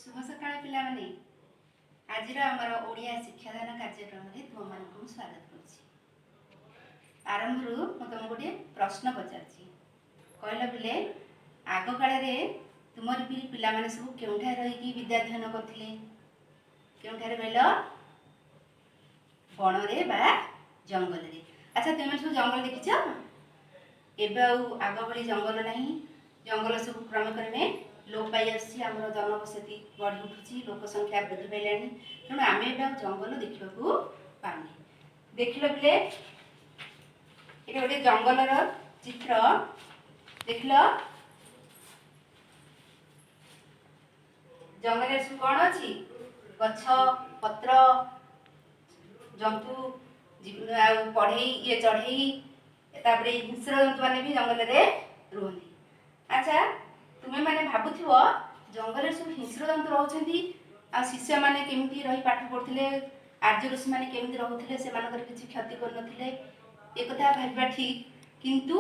ଶୁଭ ସକାଳ ପିଲାମାନେ। ଆଜିର ଆମର ଓଡ଼ିଆ ଶିକ୍ଷାଦାନ କାର୍ଯ୍ୟକ୍ରମରେ ତୁମମାନଙ୍କୁ ମୁଁ ସ୍ୱାଗତ କରୁଛି। ଆରମ୍ଭରୁ ମୁଁ ତୁମକୁ ଗୋଟିଏ ପ୍ରଶ୍ନ ପଚାରୁଛି। କହିଲ ପିଲେ, ଆଗ କାଳରେ ତୁମର ବି ପିଲାମାନେ ସବୁ କେଉଁଠାରେ ରହିକି ବିଦ୍ୟା ଅଧ୍ୟୟନ କରୁଥିଲେ? କେଉଁଠାରେ କହିଲ? ବଣରେ ବା ଜଙ୍ଗଲରେ। ଆଚ୍ଛା, ତୁମେ ସବୁ ଜଙ୍ଗଲ ଦେଖିଛ? ଏବେ ଆଉ ଆଗ ଭଳି ଜଙ୍ଗଲ ନାହିଁ। ଜଙ୍ଗଲ ସବୁ କ୍ରମେ କ୍ରମେ ଲୋପ ପାଇ ଆସୁଛି। ଆମର ଜନବସତି ବଢ଼ି ଉଠୁଛି, ଲୋକ ସଂଖ୍ୟା ବୃଦ୍ଧି ପାଇଲାଣି। ତେଣୁ ଆମେ ଏବେ ଆଉ ଜଙ୍ଗଲ ଦେଖିବାକୁ ପାଉନି। ଦେଖିଲ ପିଲେ, ଏଇଟା ଗୋଟେ ଜଙ୍ଗଲର ଚିତ୍ର। ଦେଖିଲ, ଜଙ୍ଗଲରେ ସବୁ କ'ଣ ଅଛି? ଗଛ ପତ୍ର, ଜନ୍ତୁ, ଆଉ ପଢ଼େଇ, ଇଏ ଚଢ଼େଇ, ତାପରେ ହିଂସ୍ର ଜନ୍ତୁମାନେ ବି ଜଙ୍ଗଲରେ ରୁହନ୍ତି। ଆଚ୍ଛା, ତୁମେମାନେ ଭାବୁଥିବ ଜଙ୍ଗଲରେ ସବୁ ହିଂସ୍ର ଜନ୍ତୁ ରହୁଛନ୍ତି ଆଉ ଶିଷ୍ୟମାନେ କେମିତି ରହି ପାଠ ପଢ଼ୁଥିଲେ, ଆର୍ଯ୍ୟ ଋଷିମାନେ କେମିତି ରହୁଥିଲେ, ସେମାନଙ୍କର କିଛି କ୍ଷତି କରୁନଥିଲେ? ଏକଥା ଭାବିବା ଠିକ୍। କିନ୍ତୁ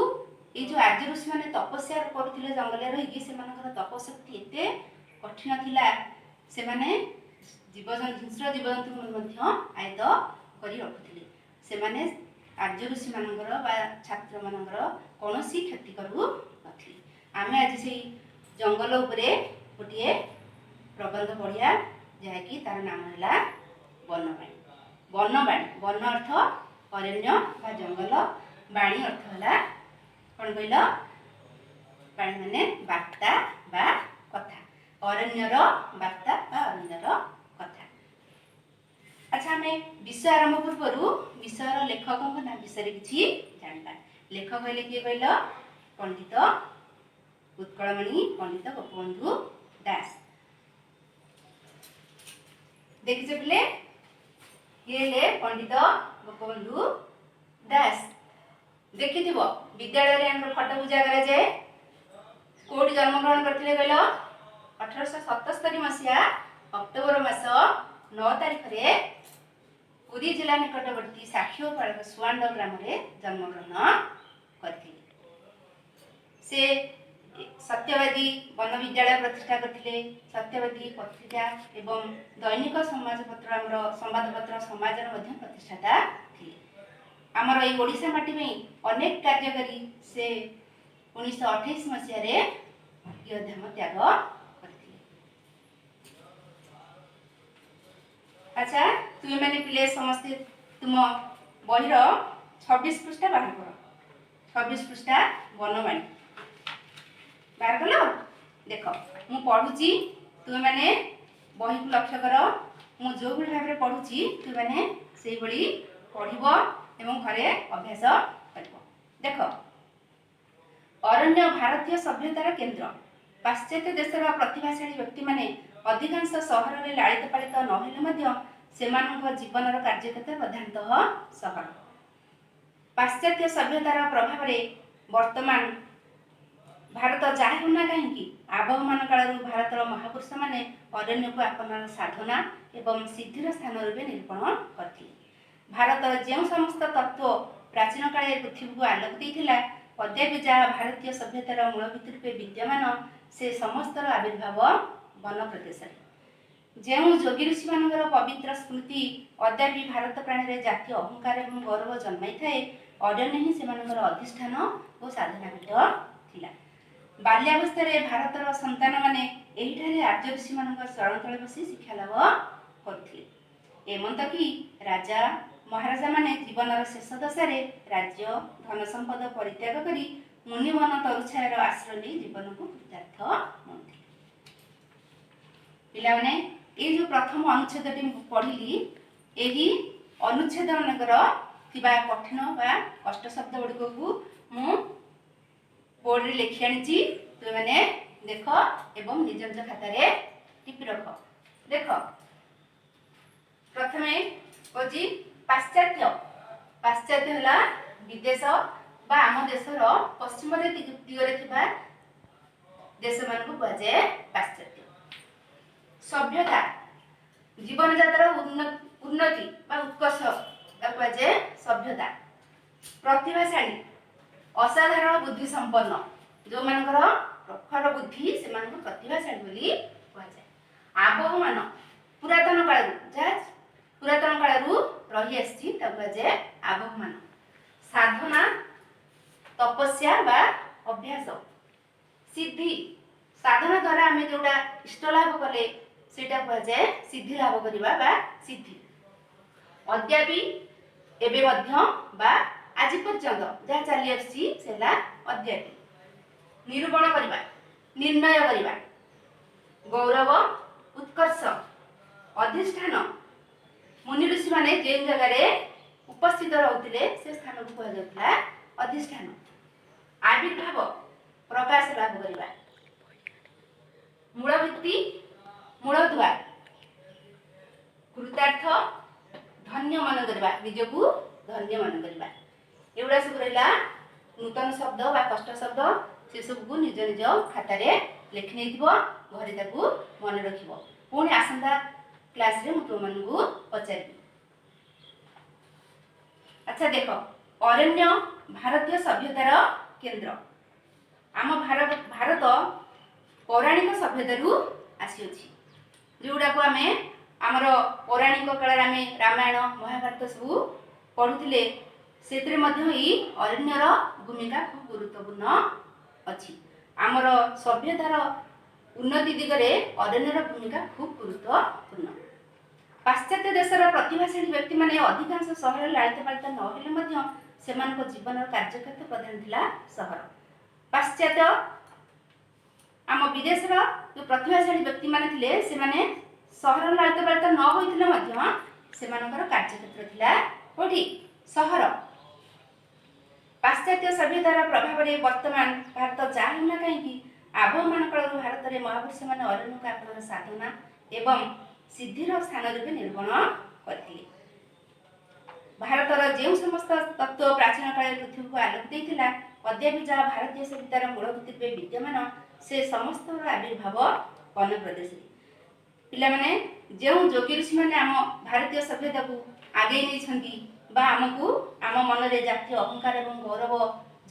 ଏଇ ଯେଉଁ ଆର୍ଯ୍ୟ ଋଷିମାନେ ତପସ୍ୟା କରୁଥିଲେ ଜଙ୍ଗଲରେ ରହିକି, ସେମାନଙ୍କର ତପଶକ୍ତି ଏତେ କଠିନ ଥିଲା, ସେମାନେ ଜୀବଜନ୍ତୁ, ହିଂସ୍ର ଜୀବଜନ୍ତୁଙ୍କୁ ମଧ୍ୟ ଆୟତ୍ତ କରି ରଖୁଥିଲେ। ସେମାନେ ଆର୍ଯ୍ୟ ଋଷିମାନଙ୍କର ବା ଛାତ୍ରମାନଙ୍କର କୌଣସି କ୍ଷତି କରୁନଥିଲେ। ଆମେ ଆଜି ସେଇ ଜଙ୍ଗଲ ଉପରେ ଗୋଟିଏ ପ୍ରବନ୍ଧ ପଢ଼ିବା, ଯାହାକି ତାର ନାମ ହେଲା ବନବାଣୀ। ବନବାଣୀ। ବନ ଅର୍ଥ ଅରଣ୍ୟ ବା ଜଙ୍ଗଲ, ବାଣୀ ଅର୍ଥ ହେଲା କ'ଣ କହିଲ? ବାଣୀ ମାନେ ବାର୍ତ୍ତା ବା କଥା, ଅରଣ୍ୟର ବାର୍ତ୍ତା ବା ଅରଣ୍ୟର କଥା। ଆଚ୍ଛା, ଆମେ ବିଷୟ ଆରମ୍ଭ ପୂର୍ବରୁ ବିଷୟର ଲେଖକଙ୍କ ନାଁ ବିଷୟରେ କିଛି ଜାଣିବା। ଲେଖକ ହେଲେ କିଏ କହିଲ? ପଣ୍ଡିତ ଉତ୍କଳମଣି ପଣ୍ଡିତ ଗୋପବନ୍ଧୁ ଦାସ। ଦେଖିଛ ପିଲେ, କିଏ ହେଲେ ପଣ୍ଡିତ ଗୋପବନ୍ଧୁ ଦାସ? ଦେଖିଥିବ, ବିଦ୍ୟାଳୟରେ ଆମର ଫଟୋ ପୂଜା କରାଯାଏ। କୋଉଠି ଜନ୍ମଗ୍ରହଣ କରିଥିଲେ କହିଲ? 1877 ମସିହା ଅକ୍ଟୋବର ମାସ 9 ତାରିଖରେ ପୁରୀ ଜିଲ୍ଲା ନିକଟବର୍ତ୍ତୀ ସାକ୍ଷୀଗୋପାଳର ସୁଆଣ୍ଡ ଗ୍ରାମରେ ଜନ୍ମଗ୍ରହଣ କରିଥିଲେ। ସେ ସତ୍ୟବାଦୀ ବନ ବିଦ୍ୟାଳୟ ପ୍ରତିଷ୍ଠା କରିଥିଲେ। ସତ୍ୟବାଦୀ ପତ୍ରିକା ଏବଂ ଦୈନିକ ସମାଜପତ୍ର, ଆମର ସମ୍ବାଦପତ୍ର ସମାଜର ମଧ୍ୟ ପ୍ରତିଷ୍ଠାତା ଥିଲେ। ଆମର ଏଇ ଓଡ଼ିଶା ମାଟି ପାଇଁ ଅନେକ କାର୍ଯ୍ୟ କରି ସେ 1928 ମସିହାରେ ଇହଧାମ ତ୍ୟାଗ କରିଥିଲେ। ଆଚ୍ଛା, ତୁମେମାନେ ପିଲେ ସମସ୍ତେ ତୁମ ବହିର 26 ପୃଷ୍ଠା ବାହାର କର। 26 ପୃଷ୍ଠା, ବନବାଣୀ ବାହାର କଲ? ଦେଖ, ମୁଁ ପଢ଼ୁଛି, ତୁମେମାନେ ବହିକୁ ଲକ୍ଷ୍ୟ କର। ମୁଁ ଯେଉଁଭଳି ଭାବରେ ପଢ଼ୁଛି, ତୁମେମାନେ ସେଇଭଳି ପଢ଼ିବ ଏବଂ ଘରେ ଅଭ୍ୟାସ କରିବ। ଦେଖ, ଅରଣ୍ୟ ଭାରତୀୟ ସଭ୍ୟତାର କେନ୍ଦ୍ର। ପାଶ୍ଚାତ୍ୟ ଦେଶର ପ୍ରତିଭାଶାଳୀ ବ୍ୟକ୍ତିମାନେ ଅଧିକାଂଶ ସହରରେ ଲାଳିତ ପାଳିତ ନହେଲେ ମଧ୍ୟ ସେମାନଙ୍କ ଜୀବନର କାର୍ଯ୍ୟକ୍ଷେତ୍ର ପ୍ରଧାନତଃ ସହର। ପାଶ୍ଚାତ୍ୟ ସଭ୍ୟତାର ପ୍ରଭାବରେ ବର୍ତ୍ତମାନ ଭାରତ ଯାହା ହେଉନା କାହିଁକି, ଆବହମାନ କାଳରୁ ଭାରତର ମହାପୁରୁଷମାନେ ଅରଣ୍ୟକୁ ଆପଣାର ସାଧନା ଏବଂ ସିଦ୍ଧିର ସ୍ଥାନ ରୂପେ ନିରୂପଣ କରିଥିଲେ। ଭାରତର ଯେଉଁ ସମସ୍ତ ତତ୍ତ୍ୱ ପ୍ରାଚୀନ କାଳରେ ପୃଥିବୀକୁ ଆଲୋକ ଦେଇଥିଲା, ଅଦ୍ୟାପି ଯାହା ଭାରତୀୟ ସଭ୍ୟତାର ମୂଳ ଭିତ୍ତି ରୂପେ ବିଦ୍ୟମାନ, ସେ ସମସ୍ତର ଆବିର୍ଭାବ ବନ ପ୍ରଦେଶରେ। ଯେଉଁ ଯୋଗୀ ଋଷିମାନଙ୍କର ପବିତ୍ର ସ୍ମୃତି ଅଦ୍ୟାପି ଭାରତ ପ୍ରାଣୀରେ ଜାତୀୟ ଅହଙ୍କାର ଏବଂ ଗୌରବ ଜନ୍ମାଇଥାଏ, ଅରଣ୍ୟ ହିଁ ସେମାନଙ୍କର ଅଧିଷ୍ଠାନ ଓ ସାଧନା ପୀଠ ଥିଲା। ବାଲ୍ୟାବସ୍ଥାରେ ଭାରତର ସନ୍ତାନମାନେ ଏହିଠାରେ ଆର୍ଯ୍ୟ ଋଷିମାନଙ୍କ ଚରଣ ତଳେ ବସି ଶିକ୍ଷା ଲାଭ କରୁଥିଲେ। ଏମନ୍ତ କି ରାଜା ମହାରାଜାମାନେ ଜୀବନର ଶେଷ ଦଶାରେ ରାଜ୍ୟ ଧନ ସମ୍ପଦ ପରିତ୍ୟାଗ କରି ମୁନିବନ ତରୁଛାୟାର ଆଶ୍ରୟ ନେଇ ଜୀବନକୁ କୃତାର୍ଥ ମଣୁଥିଲେ। ପିଲାମାନେ, ଏଇ ଯେଉଁ ପ୍ରଥମ ଅନୁଚ୍ଛେଦଟି ମୁଁ ପଢ଼ିଲି, ଏହି ଅନୁଚ୍ଛେଦ ମାନଙ୍କର ଥିବା କଠିନ ବା କଷ୍ଟ ଶବ୍ଦ ଗୁଡ଼ିକକୁ ମୁଁ ବୋର୍ଡରେ ଲେଖି ଆଣିଛି। ତୁମେମାନେ ଦେଖ ଏବଂ ନିଜ ନିଜ ଖାତାରେ ଟିପି ରଖ। ଦେଖ, ପ୍ରଥମେ କହୁଛି ପାଶ୍ଚାତ୍ୟ। ପାଶ୍ଚାତ୍ୟ ହେଲା ବିଦେଶ ବା ଆମ ଦେଶର ପଶ୍ଚିମରେ ଦିଗରେ ଥିବା ଦେଶମାନଙ୍କୁ କୁହାଯାଏ ପାଶ୍ଚାତ୍ୟ। ସଭ୍ୟତା, ଜୀବନଯାତ୍ରାର ଉନ୍ନତି ବା ଉତ୍କର୍ଷ, ତାକୁ କୁହାଯାଏ ସଭ୍ୟତା। ପ୍ରତିଭାଶାଳୀ, ଅସାଧାରଣ ବୁଦ୍ଧି ସମ୍ପନ୍ନ। ଯେଉଁମାନଙ୍କର ପ୍ରଖର ବୁଦ୍ଧି, ସେମାନଙ୍କୁ ପ୍ରତିଭାଶାଳୀ ବୋଲି କୁହାଯାଏ। ଆବହମାନ, ପୁରାତନ କାଳରୁ, ଯାହା ପୁରାତନ କାଳରୁ ରହିଆସିଛି, ତାକୁ କୁହାଯାଏ ଆବହମାନ। ସାଧନା, ତପସ୍ୟା ବା ଅଭ୍ୟାସ। ସିଦ୍ଧି, ସାଧନା ଦ୍ୱାରା ଆମେ ଯୋଉଟା ଇଷ୍ଟ ଲାଭ କଲେ, ସେଇଟା କୁହାଯାଏ ସିଦ୍ଧି ଲାଭ କରିବା ବା ସିଦ୍ଧି। ଅଦ୍ୟାପି, ଏବେ ମଧ୍ୟ ବା ଆଜି ପର୍ଯ୍ୟନ୍ତ ଯାହା ଚାଲି ଆସୁଛି, ସେ ହେଲା ଅଦ୍ୟାପି। ନିରୂପଣ କରିବା, ନିର୍ଣ୍ଣୟ କରିବା। ଗୌରବ, ଉତ୍କର୍ଷ। ଅଧିଷ୍ଠାନ, ମୁନି ଋଷିମାନେ ଯେଉଁ ଜାଗାରେ ଉପସ୍ଥିତ ରହୁଥିଲେ, ସେ ସ୍ଥାନକୁ କୁହାଯାଉଥିଲା ଅଧିଷ୍ଠାନ। ଆବିର୍ଭାବ, ପ୍ରକାଶ ଲାଭ କରିବା। ମୂଳଭିତ୍ତି, ମୂଳଦୁଆ। କୃତାର୍ଥ, ଧନ୍ୟ ମନେ କରିବା, ନିଜକୁ ଧନ୍ୟ ମନେ କରିବା। ଏଗୁଡ଼ା ସବୁ ରହିଲା ନୂତନ ଶବ୍ଦ ବା କଷ୍ଟ ଶବ୍ଦ। ସେସବୁକୁ ନିଜ ନିଜ ଖାତାରେ ଲେଖି ନେଇଥିବ, ଘରେ ତାକୁ ମନେ ରଖିବ। ପୁଣି ଆସନ୍ତା କ୍ଲାସରେ ମୁଁ ତୁମମାନଙ୍କୁ ପଚାରିବି। ଆଚ୍ଛା ଦେଖ, ଅରଣ୍ୟ ଭାରତୀୟ ସଭ୍ୟତାର କେନ୍ଦ୍ର। ଆମ ଭାରତ ପୌରାଣିକ ସଭ୍ୟତାରୁ ଆସିଅଛି, ଯେଉଁଗୁଡ଼ାକୁ ଆମେ ଆମର ପୌରାଣିକ କାଳରେ ଆମେ ରାମାୟଣ, ମହାଭାରତ ସବୁ ପଢ଼ୁଥିଲେ। ସେଥିରେ ମଧ୍ୟ ଏଇ ଅରଣ୍ୟର ଭୂମିକା ଖୁବ୍ ଗୁରୁତ୍ୱପୂର୍ଣ୍ଣ ଅଛି। ଆମର ସଭ୍ୟତାର ଉନ୍ନତି ଦିଗରେ ଅରଣ୍ୟର ଭୂମିକା ଖୁବ୍ ଗୁରୁତ୍ୱପୂର୍ଣ୍ଣ। ପାଶ୍ଚାତ୍ୟ ଦେଶର ପ୍ରତିଭାଶାଳୀ ବ୍ୟକ୍ତିମାନେ ଅଧିକାଂଶ ସହରରେ ଲାଳିତ ପାଳିତ ନ ହେଲେ ମଧ୍ୟ ସେମାନଙ୍କ ଜୀବନର କାର୍ଯ୍ୟକ୍ଷେତ୍ର ପ୍ରଧାନ ଥିଲା ସହର। ପାଶ୍ଚାତ୍ୟ, ଆମ ବିଦେଶର ଯେଉଁ ପ୍ରତିଭାଶାଳୀ ବ୍ୟକ୍ତିମାନେ ଥିଲେ, ସେମାନେ ସହର ଲାଳିତ ପାଳିତ ନ ହୋଇଥିଲେ ମଧ୍ୟ ସେମାନଙ୍କର କାର୍ଯ୍ୟକ୍ଷେତ୍ର ଥିଲା କୋଉଠି? ସହର। ପାଶ୍ଚାତ୍ୟ ସଭ୍ୟତାର ପ୍ରଭାବରେ ବର୍ତ୍ତମାନ ଭାରତ ଯାହା ହେଉନା କାହିଁକି, ଆବହମାନ କାଳରୁ ଭାରତରେ ମହାପୁରୁଷମାନେ ଅରଣ୍ୟକୁ ଆପଣର ସାଧନା ଏବଂ ସିଦ୍ଧିର ସ୍ଥାନ ରୂପେ ନିରୂପଣ କରିଥିଲେ। ଭାରତର ଯେଉଁ ସମସ୍ତ ତତ୍ତ୍ୱ ପ୍ରାଚୀନ କାଳରେ ପୃଥିବୀକୁ ଆଲୋକ ଦେଇଥିଲା, ଅଦ୍ୟାପି ଯାହା ଭାରତୀୟ ସଭ୍ୟତାର ମୂଳ ଭିତ୍ତି ରୂପେ ବିଦ୍ୟମାନ, ସେ ସମସ୍ତର ଆବିର୍ଭାବ ବନ ପ୍ରଦେଶରେ। ପିଲାମାନେ, ଯେଉଁ ଯୋଗୀ ଋଷିମାନେ ଆମ ଭାରତୀୟ ସଭ୍ୟତାକୁ ଆଗେଇ ନେଇଛନ୍ତି ବା ଆମକୁ ଆମ ମନରେ ଜାତୀୟ ଅହଙ୍କାର ଏବଂ ଗୌରବ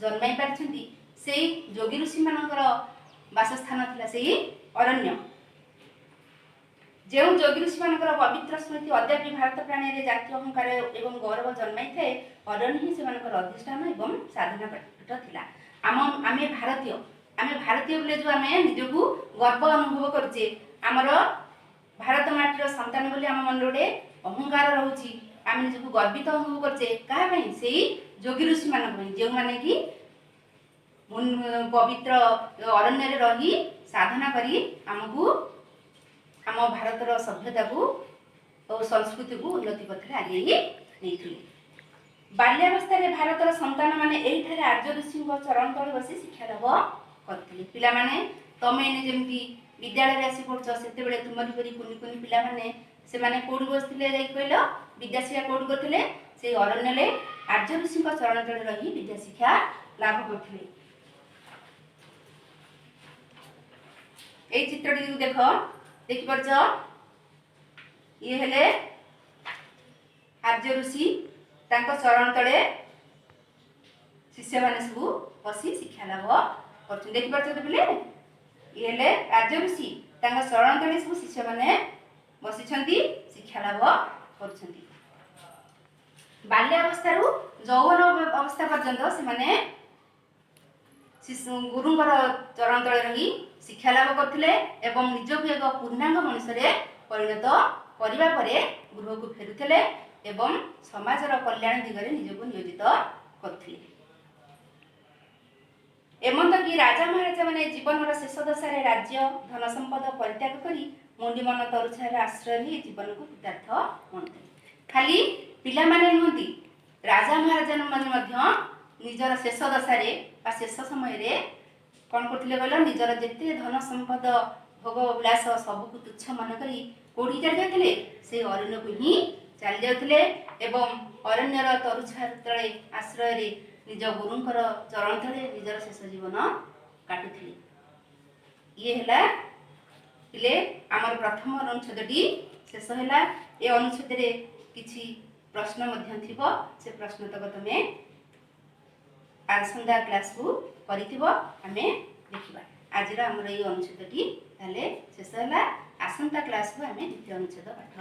ଜନ୍ମାଇ ପାରିଛନ୍ତି, ସେଇ ଯୋଗୀ ଋଷିମାନଙ୍କର ବାସସ୍ଥାନ ଥିଲା ସେଇ ଅରଣ୍ୟ। ଯେଉଁ ଯୋଗୀ ଋଷିମାନଙ୍କର ପବିତ୍ର ସ୍ମୃତି ଅଦ୍ୟାପି ଭାରତ ପ୍ରାଣୀରେ ଜାତୀୟ ଅହଙ୍କାର ଏବଂ ଗୌରବ ଜନ୍ମାଇଥାଏ, ଅରଣ୍ୟ ହିଁ ସେମାନଙ୍କର ଅଧିଷ୍ଠାନ ଏବଂ ସାଧନା ପୀଠ ଥିଲା। ଆମେ ଭାରତୀୟ, ଆମେ ଭାରତୀୟ ବୋଲି ଯେଉଁ ଆମେ ନିଜକୁ ଗର୍ବ ଅନୁଭବ କରୁଛେ, ଆମର ଭାରତ ମାଟିର ସନ୍ତାନ ବୋଲି ଆମ ମନରେ ଗୋଟେ ଅହଙ୍କାର ରହୁଛି, ଆମେ ନିଜକୁ ଗର୍ବିତ ଅନୁଭବ କରୁଛେ, କାହା ପାଇଁ? ସେଇ ଯୋଗୀ ଋଷିମାନଙ୍କ ପାଇଁ, ଯେଉଁମାନେ କି ପବିତ୍ର ଅରଣ୍ୟରେ ରହି ସାଧନା କରି ଆମକୁ, ଆମ ଭାରତର ସଭ୍ୟତାକୁ ଓ ସଂସ୍କୃତିକୁ ଉନ୍ନତି ପଥରେ ଆଗେଇ ନେଇଥିଲେ। ବାଲ୍ୟାବସ୍ଥାରେ ଭାରତର ସନ୍ତାନମାନେ ଏହିଠାରେ ଆର୍ଯ୍ୟ ଋଷିଙ୍କ ଚରଣ ତଳେ ବସି ଶିକ୍ଷା ଲାଭ କରିଥିଲେ। ପିଲାମାନେ, ତମେ ଏଇନେ ଯେମିତି ବିଦ୍ୟାଳୟରେ ଆସି ପଢୁଛ, ସେତେବେଳେ ତୁମରି ପରି କୁନି କୁନି ପିଲାମାନେ ସେମାନେ କୋଉଠି ବସିଥିଲେ ଯାଇକି କହିଲ? ବିଦ୍ୟା ଶିକ୍ଷା କୋଉଠି କରୁଥିଲେ? ସେଇ ଅରଣ୍ୟରେ ଆର୍ଯ୍ୟ ଋଷିଙ୍କ ଚରଣ ତଳେ ରହି ବିଦ୍ୟା ଶିକ୍ଷା ଲାଭ କରୁଥିଲେ। ଏଇ ଚିତ୍ରଟିକୁ ଦେଖ, ଦେଖିପାରୁଛ? ଇଏ ହେଲେ ଆର୍ଯ୍ୟ ଋଷି, ତାଙ୍କ ଚରଣ ତଳେ ଶିଷ୍ୟମାନେ ସବୁ ବସି ଶିକ୍ଷା ଲାଭ କରୁଛନ୍ତି। ଦେଖିପାରୁଛ ତ ପିଲେ? ଇଏ ହେଲେ ଆର୍ଯ୍ୟ ଋଷି, ତାଙ୍କ ଚରଣ ତଳେ ସବୁ ଶିଷ୍ୟମାନେ ବସିଛନ୍ତି, ଶିକ୍ଷା ଲାଭ କରୁଛନ୍ତି। ବାଲ୍ୟାବସ୍ଥାରୁ ଯୌବନ ଅବସ୍ଥା ପର୍ଯ୍ୟନ୍ତ ସେମାନେ ଶିଶୁ ଗୁରୁଙ୍କର ଚରଣ ତଳେ ରହି ଶିକ୍ଷା ଲାଭ କରୁଥିଲେ ଏବଂ ନିଜକୁ ଏକ ପୂର୍ଣ୍ଣାଙ୍ଗ ମଣିଷରେ ପରିଣତ କରିବା ପରେ ଗୃହକୁ ଫେରୁଥିଲେ ଏବଂ ସମାଜର କଲ୍ୟାଣ ଦିଗରେ ନିଜକୁ ନିୟୋଜିତ କରୁଥିଲେ। ଏମନ୍ତ କି ରାଜା ମହାରାଜା ମାନେ ଜୀବନର ଶେଷ ଦଶାରେ ରାଜ୍ୟ, ଧନ ସମ୍ପଦ ପରିତ୍ୟାଗ କରି ମୁଣ୍ଡିମନ ତରୁଛାୟାର ଆଶ୍ରୟ ନେଇ ଜୀବନକୁ କୃତାର୍ଥ ମଣୁଥିଲେ। ଖାଲି ପିଲାମାନେ ନୁହନ୍ତି, ରାଜା ମହାରାଜା ମାନେ ମଧ୍ୟ ନିଜର ଶେଷ ଦଶାରେ ବା ଶେଷ ସମୟରେ କ'ଣ କରୁଥିଲେ କହିଲ? ନିଜର ଯେତେ ଧନ ସମ୍ପଦ, ଭୋଗ ବିଳାସ ସବୁକୁ ତୁଚ୍ଛ ମନେ କରି କୋଉଠିକି ଚାଲି ଯାଉଥିଲେ? ସେଇ ଅରଣ୍ୟକୁ ହିଁ ଚାଲି ଯାଉଥିଲେ ଏବଂ ଅରଣ୍ୟର ତରୁଛାୟା ତଳେ ଆଶ୍ରୟରେ ନିଜ ଗୁରୁଙ୍କର ଚରଣ ତଳେ ନିଜର ଶେଷ ଜୀବନ କାଟୁଥିଲେ। ଇଏ ହେଲା ପିଲେ, ଆମର ପ୍ରଥମ ଅନୁଚ୍ଛେଦଟି ଶେଷ ହେଲା। ଏ ଅନୁଚ୍ଛେଦରେ କିଛି ପ୍ରଶ୍ନ ମଧ୍ୟ ଥିବ। ସେ ପ୍ରଶ୍ନ ତକ ତମେ ଆସନ୍ତା କ୍ଲାସକୁ କରିଥିବ, ଆମେ ଦେଖିବା। ଆଜିର ଆମର ଏଇ ଅନୁଚ୍ଛେଦଟି ତାହେଲେ ଶେଷ ହେଲା। ଆସନ୍ତା କ୍ଲାସକୁ ଆମେ ଦ୍ୱିତୀୟ ଅନୁଚ୍ଛେଦ ପାଠ